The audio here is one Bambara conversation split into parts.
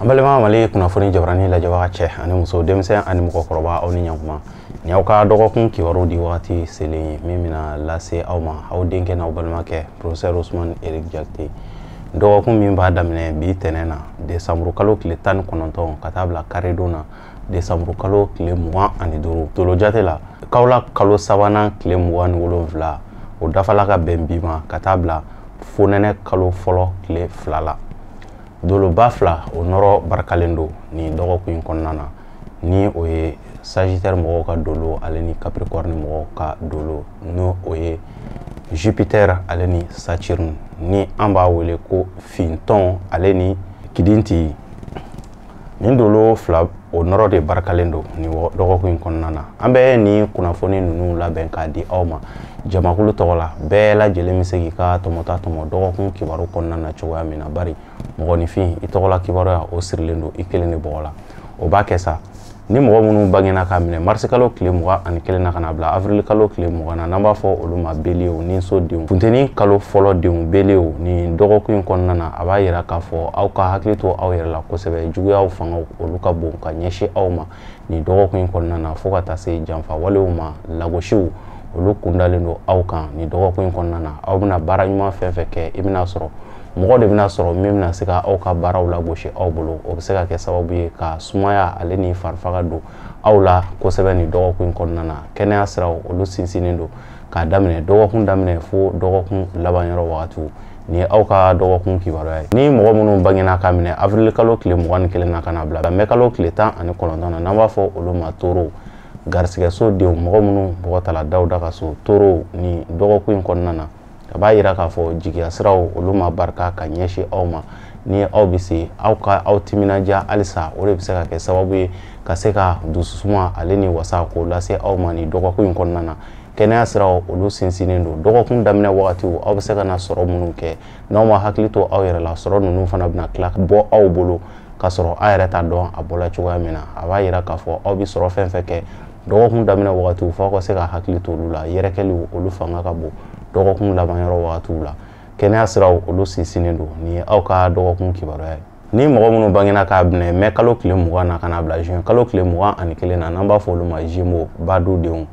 An balima Mali kunnafoni jabarani lajɛbaga cɛ ani muso, denmisɛn ani mɔgɔkɔrɔba, aw ni ɲankuma. Nin y'aw ka dɔgɔkun kibaru di wagati selen ye min bɛna lase aw ma, aw denkɛ n'aw balimakɛ, professeur Ousmane Eric Diakité. Dɔgɔkun min b'a daminɛ bi tɛnɛn na, desanburu kalo tile 19, ka taa bila karidon na, desanburu kalo tile 25. Tolo jate la, kawula kalo sabanan tile 27, o dafala ka bɛn bi ma, ka taa bila fonɛnɛ kalo fɔlɔ tile 2 la. Doloba fila o nɔrɔ barikalen don nin dɔgɔkun in kɔnɔna na, ni o ye Sagittaire mɔgɔw ka dolo ale ni Capricorne mɔgɔw ka dolo, n'o o ye Jupiter ale ni Saturne, ni an b'a wele ko fintɔn ale ni kidinti. Nin dolo fila o nɔrɔ de barikalen don nin dɔgɔkun in kɔnɔna na. An bɛ nin kunnafoni ninnu labɛn k'a di aw ma jamakulu tɔgɔ la. Bɛɛ lajɛlen bɛ se k'i ka tɔmɔta tɔmɔ dɔgɔkun kibaru kɔnɔna na cogoya min na, bari mɔgɔninfin i tɔgɔla kibaruya o sirilen don i kelen de bɔgɔ la. O b'a kɛ sa ni mɔgɔ minnu bangena k'a minɛ marisi kalo tile 21 na ka na bila avril kalo tile 20 na, n'an b'a fɔ olu ma beliyew ni so denw, funteni kalo fɔlɔ denw beliyew. Nin dɔgɔkun in kɔnɔna na, a b'a yira k'a fɔ aw ka hakili to aw yɛrɛ la kosɛbɛ. Juguyaw fangaw olu ka bon ka ɲɛsin aw ma nin dɔgɔkun in kɔnɔna na, fo ka taa se janfa walew ma, lagosiw olu kundalen don aw kan nin dɔgɔkun in kɔnɔna na. Aw bɛna baara ɲuman fɛn fɛn kɛ, i bɛna sɔrɔ mɔgɔ de bɛna sɔrɔ min bɛna se ka aw ka baaraw lagosi aw bolo. O bɛ se ka kɛ sababu ye ka sumaya ale ni farifaga don aw la kosɛbɛ nin dɔgɔkun in kɔnɔna na. Kɛnɛya siraw olu sinsinnen don k'a daminɛ dɔgɔkun daminɛ fo dɔgɔkun laban yɔrɔ wagatiw. Nin ye aw ka dɔgɔkun kibaruya ye. Ni mɔgɔ minnu bangena k'a minɛ avril kalo tile 21 na ka na bila mɛ kalo tile 19 na, n'an b'a fɔ olu ma toro, garisigɛso denw, mɔgɔ minnu bɔgɔ tala Dawuda ka so, toro, nin dɔgɔkun in kɔnɔna na, a b'a yira k'a fɔ jigiya siraw olu ma barika ka ɲɛsin aw ma. Ni aw bɛ se aw ka aw timinandiya halisa, o de bɛ se ka kɛ sababu ye ka se ka dususuma ale ni wasa k'o lase aw ma nin dɔgɔkun in kɔnɔna na. Kɛnɛya siraw olu sinsinnen don. Dɔgɔkun daminɛ wagatiw, aw bɛ se ka na sɔrɔ minnu kɛ, n'aw ma hakili to aw yɛrɛ la, sɔrɔ ninnu fana bɛna tila bɔ aw bolo k'a sɔrɔ aw yɛrɛ t'a dɔn a bɔla cogoya min na. A b'a yira k'a fɔ aw bɛ sɔrɔ fɛn fɛn kɛ dɔgɔkun daminɛ wagatiw, f'aw ka se ka hakili to olu la. Yɛrɛkɛliw olu fanga ka bon dɔgɔkun laban yɔrɔ wagatiw la. Kɛnɛya siraw olu sinsinnen don. Nin ye aw ka dɔgɔkun kibaruya ye. Ni mɔgɔ minnu bangena k'a minɛ mɛ kalo tile 20 na ka na bila juin kalo tile 21 na, n'an b'a fɔ olu ma Gémeaux, badu denw,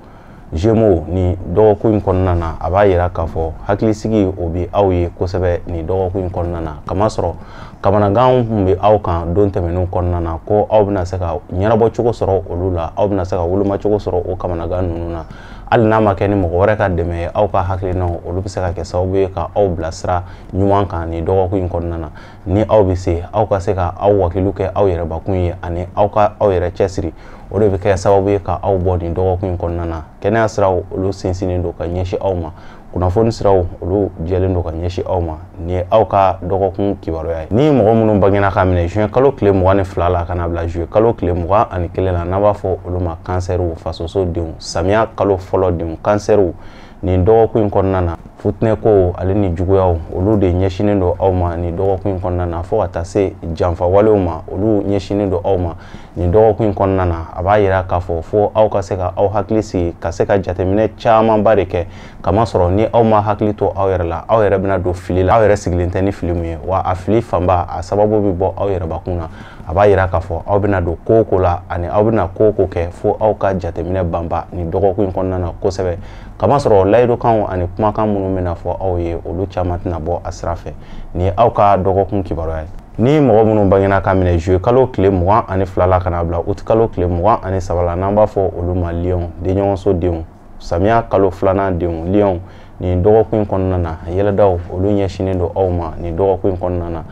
Gémeaux, nin dɔgɔkun in kɔnɔna na, a b'a yira k'a fɔ hakilisigi o bɛ aw ye kosɛbɛ nin dɔgɔkun in kɔnɔna na. Kamasɔrɔ kamanagan tun bɛ aw kan don tɛmɛnenw kɔnɔna na ko aw bɛna se ka ɲɛnabɔ cogo sɔrɔ olu la, aw bɛna se ka woloma cogo sɔrɔ o kamanagan ninnu na. Hali n'a ma kɛ ni mɔgɔ wɛrɛ ka dɛmɛ ye, aw ka hakilinaw olu bɛ se ka kɛ sababu ye ka aw bilasira ɲuman kan nin dɔgɔkun in kɔnɔna na. Ni aw bɛ se aw ka se ka aw wakilu kɛ aw yɛrɛbakun ye ani aw ka aw yɛrɛ cɛsiri, o de bɛ kɛ sababu ye ka aw bɔ nin dɔgɔkun in kɔnɔna na. Kɛnɛya siraw olu sinsinnen don ka ɲɛsin aw ma. Kunnafoni siraw olu jɛlen don ka ɲɛsin aw ma. Nin ye aw ka dɔgɔkun kibaruya ye. Ni mɔgɔ minnu bangena k'a minɛ juin kalo tile 22 la ka na bila juillet kalo tile 21 la, n'an b'a fɔ olu ma kansɛriw, fasoso denw, samiya kalo fɔlɔ denw, kansɛriw, nin dɔgɔkun in kɔnɔna na, futinɛko ale ni juguyaw olu de ɲɛsinnen don aw ma nin dɔgɔkun in kɔnɔna na, fo ka taa se janfa walew ma, olu ɲɛsinnen don aw ma nin dɔgɔkun in kɔnɔna na. A b'a yira k'a fɔ fo aw ka se ka aw hakili sigi, ka se ka jateminɛ camanba de kɛ, kamasɔrɔ ni aw ma hakili to aw yɛrɛ la, aw yɛrɛ bɛna don fili la, aw yɛrɛ sigilen tɛ ni fili min ye, wa a fili fanba a sababu bɛ bɔ aw yɛrɛbakun na. A b'a yira k'a fɔ aw bɛna don ko o ko la ani aw bɛna ko o ko kɛ, fo aw ka jateminɛ banba nin dɔgɔkun in kɔnɔna na kosɛbɛ, kamasɔrɔ layidukanw ani kumakan minnu bɛna fɔ aw ye, olu caman tɛna bɔ a sira fɛ. Nin ye aw ka dɔgɔkun kibaruya ye. Ni mɔgɔ minnu bangena k'a minɛ juillet kalo tile 22 la ka na bila août kalo tile 23 la, n'an b'a fɔ olu ma lion, denɲɔgɔnso denw, samiya kalo filanan denw, lion, nin dɔgɔkun in kɔnɔna na, yɛlɛdaw olu ɲɛsinnen don aw ma nin dɔgɔkun in kɔnɔna na,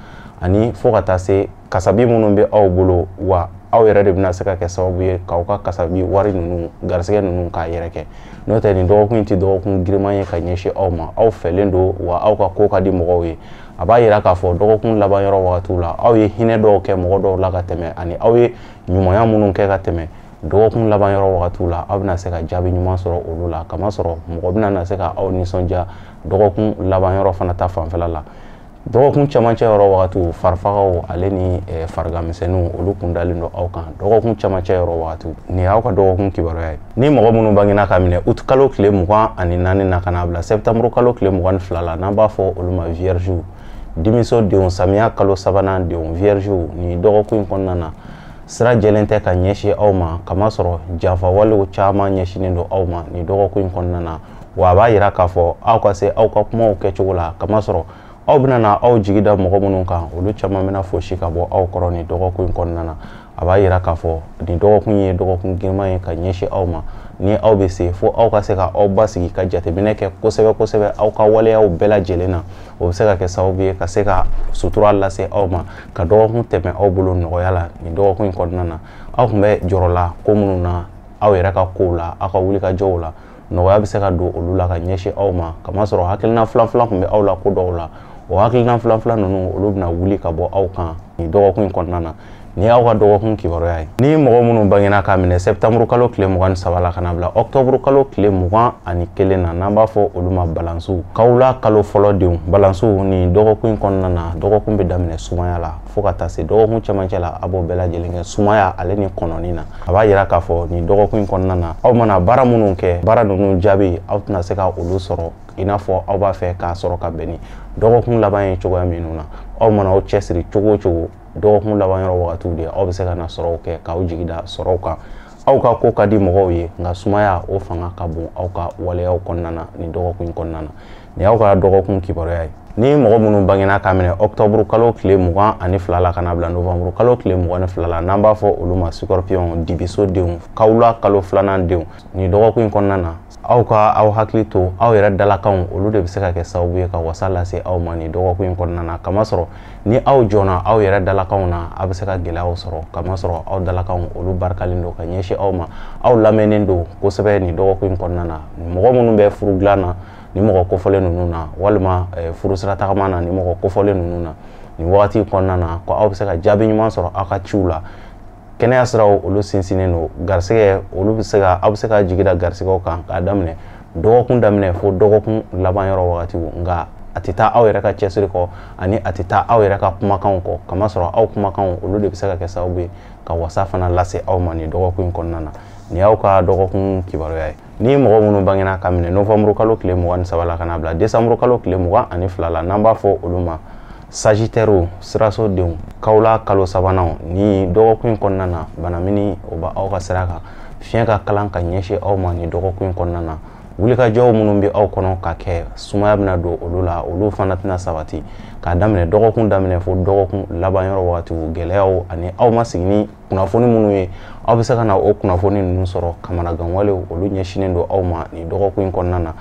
ani fo ka taa se kasabi minnu bɛ aw bolo, wa aw yɛrɛ de bɛna se ka kɛ sababu ye k'aw ka kasabi wari ninnu, garisɛgɛ ninnu k'a yɛrɛ kɛ. N'o tɛ, nin dɔgɔkun in tɛ dɔgɔkun giriman ye ka ɲɛsin aw ma. Aw fɛlen don wa aw ka ko ka di mɔgɔw ye. A b'a yira k'a fɔ dɔgɔkun laban yɔrɔ wagatiw la, aw ye hinɛ dɔw kɛ mɔgɔ dɔw la ka tɛmɛ, ani aw ye ɲumanya minnu kɛ ka tɛmɛ, dɔgɔkun laban yɔrɔ wagatiw la, aw bɛna se ka jaabi ɲuman sɔrɔ olu la, kamasɔrɔ mɔgɔ bɛna na se ka aw nisɔndiya dɔgɔkun laban yɔrɔ fana ta fanfɛla la. Dɔgɔkun camancɛ yɔrɔ wagatiw, farifagaw ale ni farigamisɛnninw olu kun dalen don aw kan dɔgɔkun camancɛ yɔrɔ wagatiw. Nin y'aw ka dɔgɔkun kibaruya ye. Ni mɔgɔ minnu bangena ka minɛ août kalo tile 24 na ka na bila septembre kalo tile 22 la, n'an b'a fɔ olu ma vierge, Dimiso denw, samiya kalo sabanan denw, viergew, nin dɔgɔkun in kɔnɔna na sira jɛlen tɛ ka ɲɛsin aw ma, kamasɔrɔ janfawalew caman ɲɛsinnen don aw ma nin dɔgɔkun in kɔnɔna na. Wa a b'a yira k'a fɔ aw ka se aw ka kumaw kɛcogo la, kamasɔrɔ aw bɛna na aw jigi da mɔgɔ minnu kan, olu caman bɛna fosi ka bɔ aw kɔrɔ nin dɔgɔkun in kɔnɔna na. A b'a yira k'a fɔ nin dɔgɔkun ye dɔgɔkun girinman ye ka ɲɛsin aw ma. Ni aw bɛ se fo aw ka se ka aw basigi ka jateminɛ kɛ kosɛbɛ kosɛbɛ aw ka waleyaw bɛɛ lajɛlen na, o bɛ se ka kɛ sababu ye ka se ka sutura lase aw ma, ka dɔgɔkun tɛmɛ aw bolo nɔgɔya la nin dɔgɔkun in kɔnɔna na. Aw tun bɛ jɔrɔ la ko minnu na aw yɛrɛ ka kow la, aw ka wulikajɔw la, nɔgɔya bɛ se ka don olu la ka ɲɛsin aw ma, kamasɔrɔ hakilina filan tun bɛ aw la ko dɔw la, o hakilina filan ninnu olu bɛna wuli ka bɔ aw kan nin dɔgɔkun in kɔnɔna na. Ni aw ka dɔgɔkun kibaruya ye. Ni mɔgɔ minnu bangena k'a minɛ septembre kalo tile 23 la ka na bila octobre kalo tile 21 na, n'an b'a fɔ olu ma balansiw, kawula kalo fɔlɔ denw, balansiw, nin dɔgɔkun in kɔnɔna na dɔgɔkun bɛ daminɛ sumaya la fo ka taa se dɔgɔkun cɛmancɛ la, a b'o bɛɛ lajɛlen kɛ sumaya ale ni kɔnɔni na. A b'a yira k'a fɔ nin dɔgɔkun in kɔnɔna na aw mana baara minnu kɛ, baara ninnu jaabi aw tɛna se ka olu sɔrɔ i n'a fɔ aw b'a fɛ k'a sɔrɔ ka bɛn ni dɔgɔkun laban ye cogoya minnu na. Aw mana aw cɛsiri cogo o cogo, dɔgɔkun laban yɔrɔ wagatiw de aw bɛ se ka na sɔrɔw kɛ k'aw jigi da sɔrɔw kan. Aw ka ko ka di mɔgɔw ye, nka sumaya o fanga ka bon aw ka waleyaw kɔnɔna na nin dɔgɔkun in kɔnɔna na. Nin y'aw ka dɔgɔkun kibaruya ye. Ni mɔgɔ minnu bangena k'a minɛ octobre kalo tile 22 la ka na bila novembre kalo tile 22 la, n'an b'a fɔ olu ma scorpion, dibiso denw, kawula kalo filanan denw, nin dɔgɔkun in kɔnɔna na aw ka aw hakili to aw yɛrɛ dalakanw, olu de bɛ se ka kɛ sababu ye ka wasa lase aw ma nin dɔgɔkun in kɔnɔna na. Kamasɔrɔ ni aw jɔnna aw yɛrɛ dalakanw na, a bɛ se ka gɛlɛyaw sɔrɔ, kamasɔrɔ aw dalakanw olu barikalen don ka ɲɛsin aw ma, aw lamɛnnen don kosɛbɛ nin dɔgɔkun in kɔnɔna na. Mɔgɔ minnu bɛ furu dilan na ni mɔgɔ kofɔlen ninnu na, walima furusira tagama na ni mɔgɔ kofɔlen ninnu na nin wagati kɔnɔna na, ko aw bɛ se ka jaabi ɲuman sɔrɔ aw ka ciw la. Kɛnɛya siraw olu sinsinnen don, garisɛgɛ olu bɛ se ka aw bɛ se ka jigi da garisɛgɛw kan k'a daminɛ dɔgɔkun daminɛ fo dɔgɔkun laban yɔrɔ wagatiw, nka a tɛ taa aw yɛrɛ ka cɛsiri kɔ ani a tɛ taa aw yɛrɛ ka kumakanw kɔ, kamasɔrɔ aw kumakanw olu de bɛ se ka kɛ sababu ye ka wasa fana lase aw ma nin dɔgɔkun in kɔnɔna na. Nin y'aw ka dɔgɔkun kibaruya ye. Ni mɔgɔ minnu bangena ka minɛ novembre kalo tile 23 la ka na bila décembre kalo tile 22 la, n'an b'a fɔ olu ma Sagittaire, siraso denw, kawula kalo sabanan, ni dɔgɔkun in kɔnɔna na banamini o b'aw ka sira kan, fiɲɛ ka kalan ka ɲɛsin aw ma nin dɔgɔkun in kɔnɔna na. Wulikajɔw minnu bɛ aw kɔnɔ ka kɛ, sumaya bɛna don olu la, olu fana tɛna sabati k'a daminɛ dɔgɔkun daminɛ fo dɔgɔkun laban yɔrɔ wagatiw. Gɛlɛyaw ani aw ma sigi ni kunnafoni minnu ye, aw bɛ se ka na o kunnafoni ninnu sɔrɔ. Kamanaganwalew olu ɲɛsinnen don aw ma nin dɔgɔkun in kɔnɔna na.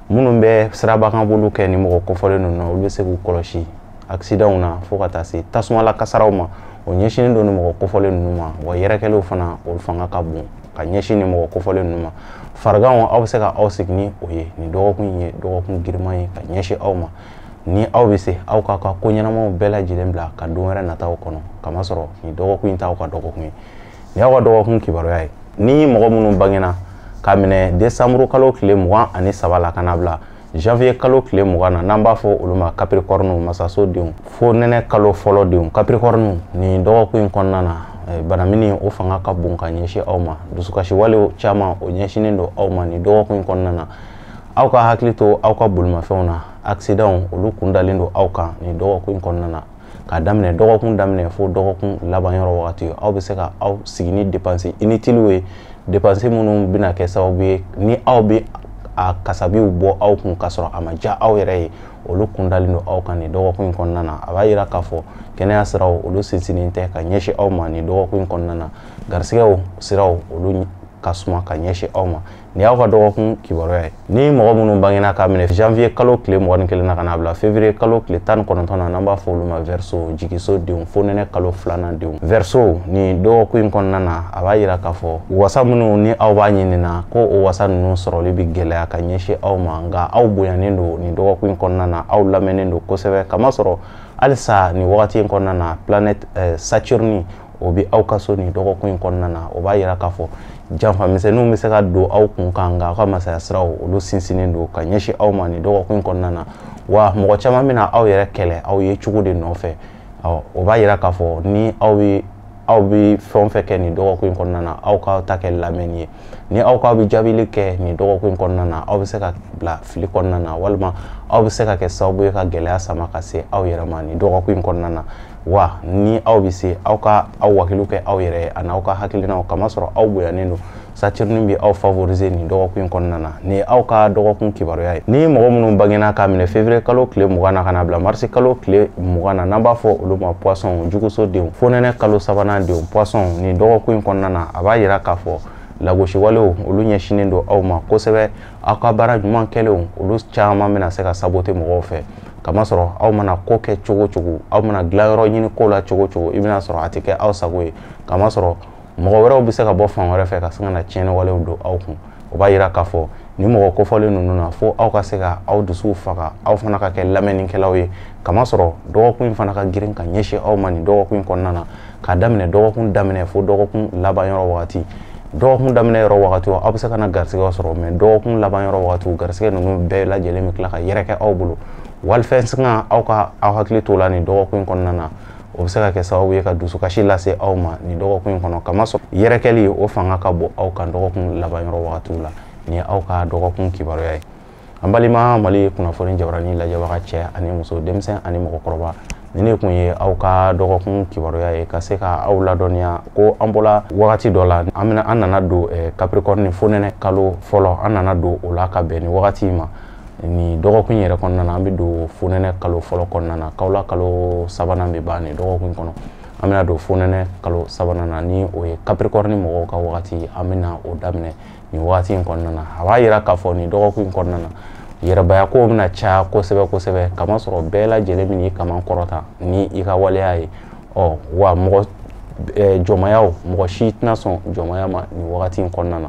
Minnu bɛ sirabakanboliw kɛ ni mɔgɔ kofɔlen ninnu na, olu bɛ se k'u kɔlɔsi accidentw na fo ka taa se tasumala kasaraw ma, o ɲɛsinnen don ni mɔgɔ kofɔlen ninnu ma. Wa yɛrɛkɛliw fana olu fanga ka bon ka ɲɛsin ni mɔgɔ kofɔlen ninnu ma. Fariganw aw bɛ se ka aw sigi ni o ye nin dɔgɔkun in ye dɔgɔkun girinman ye ka ɲɛsin aw ma. Ni aw bɛ se aw k'aw ka ko ɲɛnamaw bɛɛ lajɛlen bila ka don wɛrɛ nataw kɔnɔ, kamasɔrɔ nin dɔgɔkun in t'aw ka dɔgɔkun ye. Nin y'aw ka dɔgɔkun kibaruya ye. Ni mɔgɔ minnu bangena k'a minɛ décembre kalo tile 23 la ka na bila janvier kalo tile 20 na, n'an b'a fɔ olu ma Capricorne, masaso denw, fo nɛnɛ kalo fɔlɔ denw, Capricorne, nin dɔgɔkun in kɔnɔna na banamini o fanga ka bon ka ɲɛsin aw ma. Dusukasiwalew caman o ɲɛsinnen don aw ma nin dɔgɔkun in kɔnɔna na. Aw ka hakili to aw ka bolimafɛnw na, accidentw olu kun dalen don aw kan nin dɔgɔkun in kɔnɔna na. K'a daminɛ dɔgɔkun daminɛ fo dɔgɔkun laban yɔrɔ wagati, aw bɛ se ka aw sigi ni dépense inutile ye, dépense minnu bɛna kɛ sababu ye ni aw bɛ a kasabiw bɔ aw kun k'a sɔrɔ a ma diya aw yɛrɛ ye, olu kun dalen don aw kan nin dɔgɔkun in kɔnɔna na. A b'a yira k'a fɔ kɛnɛya siraw olu sinsinnen tɛ ka ɲɛsin aw ma nin dɔgɔkun in kɔnɔna na. Garisigɛw siraw olu ka suma ka ɲɛsin aw ma. Nin y'aw ka dɔgɔkun kibaruya ye. Ni mɔgɔ minnu bangena k'a minɛ janvier kalo tile 21 na ka na bila février kalo tile 19 na, n'an b'a fɔ olu ma Verseau, jigiso denw, fo nɛnɛ kalo filanan denw, Verseau, nin dɔgɔkun in kɔnɔna na a b'a yira k'a fɔ wasa minnu ni aw b'a ɲinina ko o wasa ninnu sɔrɔli bɛ gɛlɛya ka ɲɛsin aw ma, nka aw bonyanen don nin dɔgɔkun in kɔnɔna na, aw lamɛnnen don kosɛbɛ, kamasɔrɔ halisa nin wagati in kɔnɔna na planète Saturne o bɛ aw ka so nin dɔgɔkun in kɔnɔna na. O b'a yira k'a fɔ janfamisɛnninw bɛ se ka don aw kun kan, nka aw ka masaya siraw olu sinsinnen don ka ɲɛsin aw ma nin dɔgɔkun in kɔnɔna na. Wa mɔgɔ caman bɛna aw yɛrɛ kɛlɛ aw ye cogo de nɔfɛ. O b'a yira k'a fɔ ni aw ye Aw bɛ fɛn o fɛn kɛ nin dɔgɔkun in kɔnɔna na, aw k'aw ta kɛ lamɛnni ye. Ni aw k'aw bɛ jaabili kɛ nin dɔgɔkun in kɔnɔna na, aw bɛ se ka bila fili kɔnɔna na, walima aw bɛ se ka kɛ sababu ye ka gɛlɛya sama ka se aw yɛrɛ ma nin dɔgɔkun in kɔnɔna na. Wa ni aw bɛ se, aw ka aw wakiliw kɛ aw yɛrɛ ye ani aw ka hakilinaw, kamasɔrɔ aw bonyanen don. Saturne bɛ aw favoriser nin dɔgɔkun in kɔnɔna na. Nin ye aw ka dɔgɔkun kibaruya ye. Ni mɔgɔ minnu bangena k'a minɛ février kalo tile 20 na ka na bila mars kalo tile 20 na, n'an b'a fɔ olu ma poisson, juguso denw, fonɛnɛ kalo sabanan denw, poisson, nin dɔgɔkun in kɔnɔna na, a b'a yira k'a fɔ lagosiwalew olu ɲɛsinnen don aw ma kosɛbɛ. Aw ka baara ɲuman kɛlenw olu caman bɛna se ka saboter mɔgɔw fɛ, kamasɔrɔ aw mana ko kɛ cogo cogo, aw mana dilanyɔrɔ ɲini ko la cogo cogo, i bɛna sɔrɔ a tɛ kɛ aw sago ye, kamasɔrɔ mɔgɔ wɛrɛw bɛ se ka bɔ fan wɛrɛ fɛ ka se ka na tiɲɛni walew don aw kun. O b'a yira k'a fɔ ni mɔgɔ kofɔlen ninnu na, fo aw ka se ka aw dusuw faga, aw fana ka kɛ lamɛnnikɛlaw ye, kamasɔrɔ dɔgɔkun in fana ka girin ka ɲɛsin aw ma nin dɔgɔkun in kɔnɔna na, k'a daminɛ dɔgɔkun daminɛ fo dɔgɔkun laban yɔrɔ wagati. Dɔgɔkun daminɛ yɔrɔ wagati aw bɛ se ka na garisɛgɛ sɔrɔ, mɛ dɔgɔkun laban yɔrɔ wagati garisɛgɛ ninnu bɛɛ lajɛlen bɛ tila ka yɛrɛkɛ aw bolo. Walifɛn singa, aw ka aw hakili t'o la nin dɔgɔkun in kɔnɔna na, o bɛ se ka kɛ sababu ye ka dusukasi lase aw ma nin dɔgɔkun in kɔnɔ, kamasɔrɔ yɛrɛkɛli o fanga ka bon aw kan dɔgɔkun laban yɔrɔ wagatiw la. Nin ye aw ka dɔgɔkun kibaruya ye. An balima Mali kunnafoni jabarani lajɛbaga cɛ ani muso, denmisɛn ani mɔgɔkɔrɔba, ni ne kun ye aw ka dɔgɔkun kibaruya ye, ka se ka aw ladɔnniya ko an bɔla wagati dɔ la, an bɛna an nana don Capricorne fonɛnɛ kalo fɔlɔ, an nana don o la ka bɛn ni wagati ma. Nin dɔgɔkun yɛrɛ kɔnɔna na, an bɛ don fonɛnɛ kalo fɔlɔ kɔnɔna na. Kawula kalo sabanan bɛ ban nin dɔgɔkun kɔnɔ, an bɛna don fonɛnɛ kalo sabanan na, ni o ye Capricorne mɔgɔw ka wagati, an bɛna o daminɛ nin wagati in kɔnɔna na. A b'a yira k'a fɔ nin dɔgɔkun in kɔnɔna na, yɛrɛbaya kow bɛna caya kosɛbɛ kosɛbɛ, kamasɔrɔ bɛɛ lajɛlen bɛn'i kaman kɔrɔta ni i ka waleya ye. Ɔ wa mɔgɔ jɔnmayaw, mɔgɔ si tɛna sɔn jɔnmaya ma nin wagati in kɔnɔna na.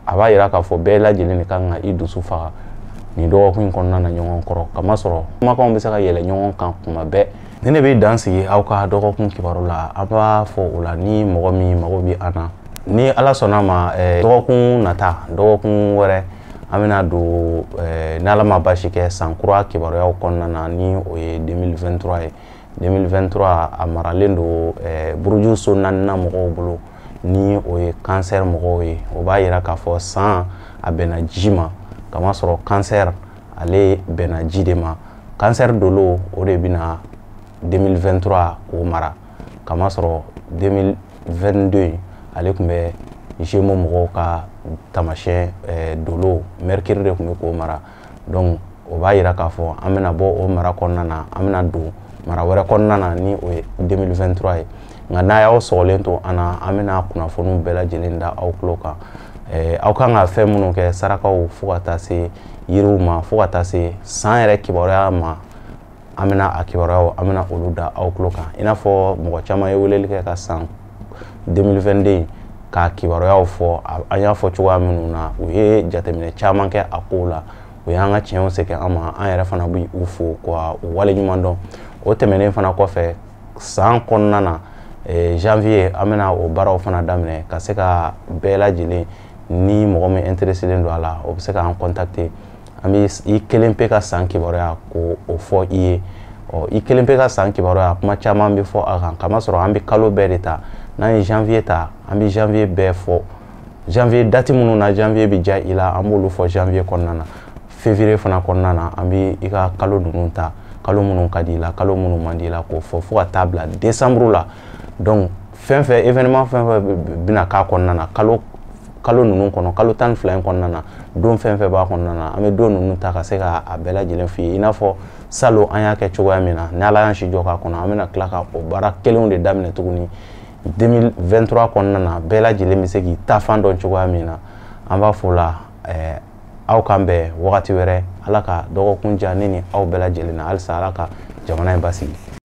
A b'a yira k'a fɔ bɛɛ lajɛlen de kan ka i dusu faga nin dɔgɔkun in kɔnɔna na ɲɔgɔn kɔrɔ, kamasɔrɔ kumakanw bɛ se ka yɛlɛ ɲɔgɔn kan kuma bɛɛ. Ni ne bɛ dan sigi aw ka dɔgɔkun kibaru la, an b'a fɔ o la ni mɔgɔ min mago bɛ an na, ni Ala sɔnna ma, dɔgɔkun nata, dɔgɔkun wɛrɛ, an bɛna don, n'Ala ma baasi kɛ, san kura kibaruyaw kɔnɔna na, ni o ye 2023 ye. 2023 a maralen don buruju so naaninan mɔgɔw bolo, ni o ye cancer mɔgɔw ye. O b'a yira k'a fɔ san a bɛnna ji ma, kamasɔrɔ cancer ale bɛnna ji de ma. Cancer dolo o de bɛna 2023 k'o mara, kamasɔrɔ 2022 ale tun bɛ Gémeaux mɔgɔw ka taamasiyɛn dolo, Mercure de tun bɛ k'o mara. Donc o b'a yira k'a fɔ an bɛna bɔ o mara kɔnɔna na, an bɛna don mara wɛrɛ kɔnɔna na, ni o ye 2023 ye. Nka n'a y'aw sɔgɔlen to an na, an bɛna kunnafoniw bɛɛ lajɛlen da aw tulo kan. Aw kan ka fɛn minnu kɛ, sarakaw fo ka taa se yiriw ma, fo ka taa se san yɛrɛ kibaruya ma, an bɛna a kibaruyaw, an bɛna olu da aw tulo kan. I n'a fɔ mɔgɔ caman ye weleli kɛ ka san 2022 k'a kibaruyaw fɔ, an y'a fɔ cogoya minnu na, u ye jateminɛ caman kɛ a kow la, u y'an ka tiɲɛw segin an ma, an yɛrɛ fana bɛ u fo ka u waleɲuman dɔn. O tɛmɛnen fana kɔfɛ, san kɔnɔna na, janvier an bɛna o baaraw fana daminɛ, ka se ka bɛɛ lajɛlen, ni mɔgɔ min intéressé don a la, o bɛ se k'an contacter. An bɛ i kelen pe ka san kibaruya k'o fɔ i ye. Ɔ i kelen pe ka san kibaruya, kuma caman bɛ fɔ a kan, kamasɔrɔ an bɛ kalo bɛɛ de ta. N'an ye janvier ta, an bɛ janvier bɛɛ fɔ. Janvier date minnu na janvier bɛ diya i la, an b'olu fɔ janvier kɔnɔna na. Février fana kɔnɔna na, an bɛ i ka kalo ninnu ta, kalo minnu ka di i la, kalo minnu man di i la, k'o fɔ fo ka taa bila décembre la. Donc fɛn fɛn événement fɛn fɛn bɛna k'a kɔnɔna na, kalo kalo ninnu kɔnɔ, kalo 12 in kɔnɔna na, don fɛn fɛn b'a kɔnɔna na, an bɛ don ninnu ta ka se ka a bɛɛ lajɛlen f'i ye. I n'a fɔ salon an y'a kɛ cogoya min na, ni Ala y'an si jɔ k'a kɔnɔ, an bɛna tila ka o baara kelenw de daminɛ tuguni 2023 kɔnɔna na, bɛɛ lajɛlen bɛ se k'i ta fan dɔn cogoya min na. An b'a fɔ la, aw k'an bɛn wagati wɛrɛ. Ala ka dɔgɔkun diya ne ni aw bɛɛ lajɛlen na. Halisa Ala ka jamana in basigi.